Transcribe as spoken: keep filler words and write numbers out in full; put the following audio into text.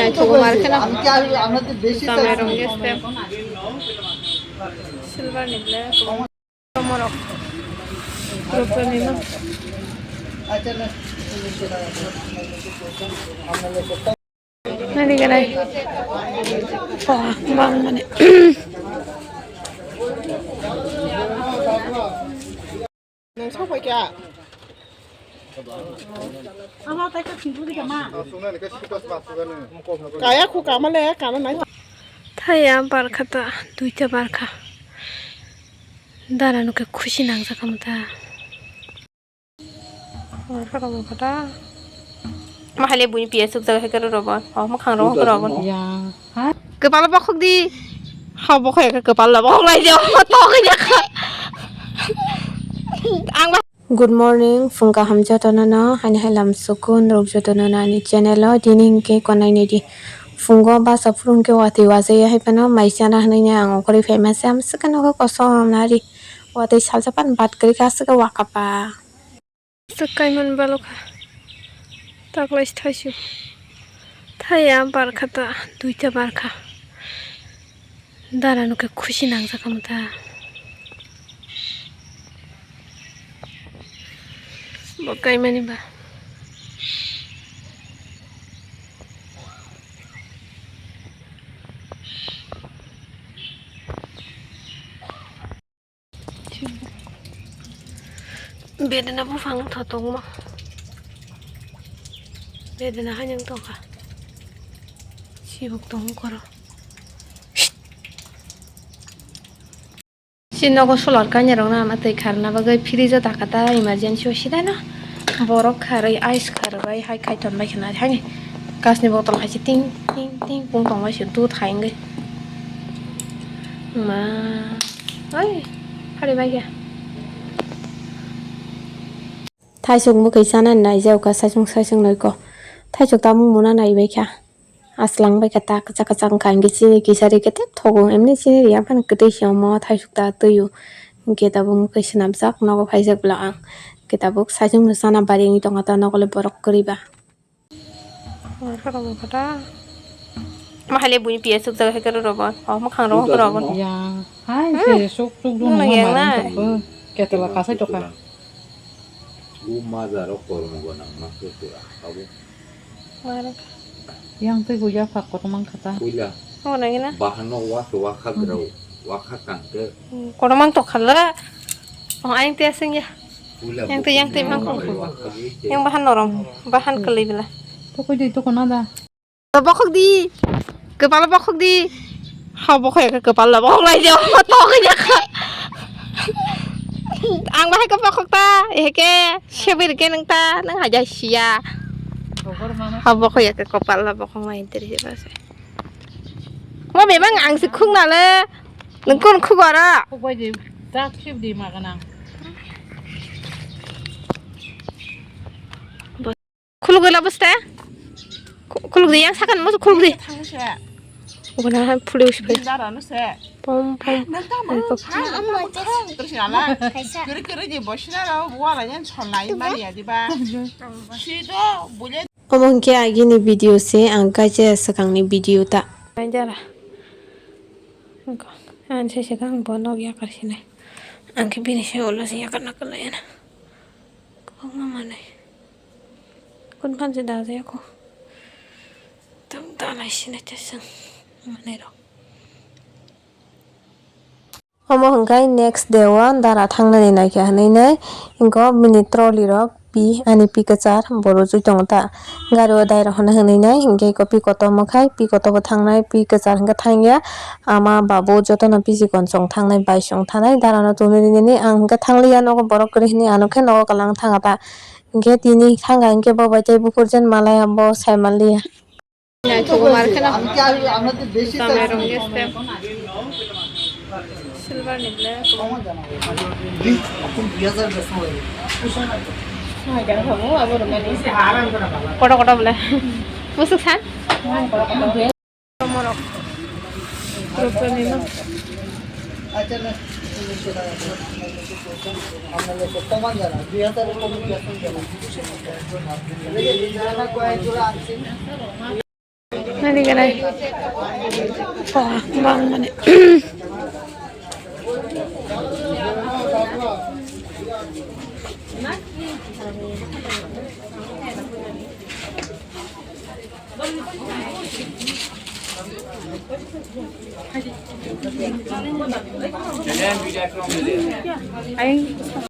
Naithok mar kheno. Chamai rong ge step. Silver ni ble. Tomorok. Rupani no. Nani ganai. Wah, bang mane. Nung sok bai kha. Kaya khu kama le, kama nai. Thaya barkha ta, duita barkha. Dara no khe khusi nang jakha mata. Barkha ta, barkha ta. Mahale buni piya suk jaga hai karo robo. Oh, makhang robo robo. Ya. Kepala bokhok di. Ha bokhok ya kepala bokhok lai jao. Tok ya. Ang Good morning, phung kaham jotono no, haini hai lam sukun rok jotono no ani channel o, tini hinkhe konai nai di. Phungo basa phuru hinkhe watwi wajaya hai phano mai chana hinui no ang ongkhorwi phaima se, amswkhe nogo kosom nari. Watwi salsa pan bat kwrwi kha, aswkhe wakapa. Aswk kaiman balokha. Taklai thaisu. Thaya barkha ta, duita barkha. Dara no khe khusi nang jakha mata. Bo kaimani ba. Bedena buphang tho tongmo. Bedena haino tongkha. Sibuk tong koro. Si nogo solar kainwi rok na ma twi kharna bagwi fridge o dakha ta emergency o sida no borok kharwi ice kharwi hai khai ton bai khna hai kasni bottle hai se ting ting ting pung tong bai se dud hai wngwi ma oi phari bai kha. Thaisok mwkhwi chanani naijakha saichung saichung noiko thaisok tabuk muna naibaikha. Aswlang bai khe ta kwchak kwchak wngkha, hinkhe chini kisa ri khe tei thogo, emni chini ri ya phano kwtwi se omo thaisok ta twi o. Hinkhe tabuk mwkhwi swnamjak nogo phaijak bwla ang. Hinkhe tabuk saichung no chana bari wngwi tongkha ta nogo le borok kwrwi ba. Mahale buni piya suk jaga hai karo robo. Oh, makhang robo robo. Ya. Hai, hmm. Se suk suk dun. Nuna yang na. Ketela kasai toka. U maza ro kormo gwnang ma se se abo. Yang tei buya phak kotor mang khata. Puila. Oh, nang na. Bahan no wa to wa kha grau, wa kha kang ke. Kotor mang to khala. Oh, ayang te asing ya. Puila. Yang te, yang te mang ko. Yang bahan norom, bahan kali bila. To koi dei to kona da. Bokhok di. Kepala bokhok di. Ha bokhok ya kepala bokhok lai jao. Tok ya. Ang bahai ke bokhok ta. Ehke sebir ke nang ta nang haja sia. Ha bokhok ya kepala bokhok mai teri bas. Mo memang ang si khung nale. Nang kun khugara. Khugbai di. Tak sip di makanang. Khulugwi labo ste. Khu-, khulugwi yang sakan mo khulugwi. Thangse. Ubana han phuli usi phai. Dara no se. Pom pom. Nang ta ma. Ai, kok. Ha, ama thang terus ala. Kaisa. Kiri kiri di bosina ra wala yan chonai mani ya di ba. Sido bule. Omo hwnkhe agini video se ang kaisa swkangni video ta. Ai jara. Ang se swkang bo nok yakar sinai. Ang khe bini se ulo se yakar na kwlai na. Kwbangma manwi. Kun phan se dajaya kho. Tang dalai sini tesang manwi rok. Omo hwnkhe next day o dara thangnani naikha hwnwi nai. Inko bini trolley rok pi ani pi kwchar bo rwchwi tongo ta. Gari o dai rok hwnwi nai hinkhe iko pi kotor mwkhai pi kotor bo thangnai pi kwchar hwnkhe thangya. Ama babu jotono bisi konsong thangnai bai song thanai dara no tongwi rinani ang hwnkhe thangliya nogo borok kwrwi hwnwi ano khe nogo kwlwng thanga ta. Hwnkhe tini thanga hwnkhe bo bai tei bukur jen malaya bo sai manliya. Naithok mar kheno. Chamai rong ge step. Silver ni ble. Koto koto ble. Musuk san? Tomorok. Rupani no. Nadi garai. Wah, bang mane.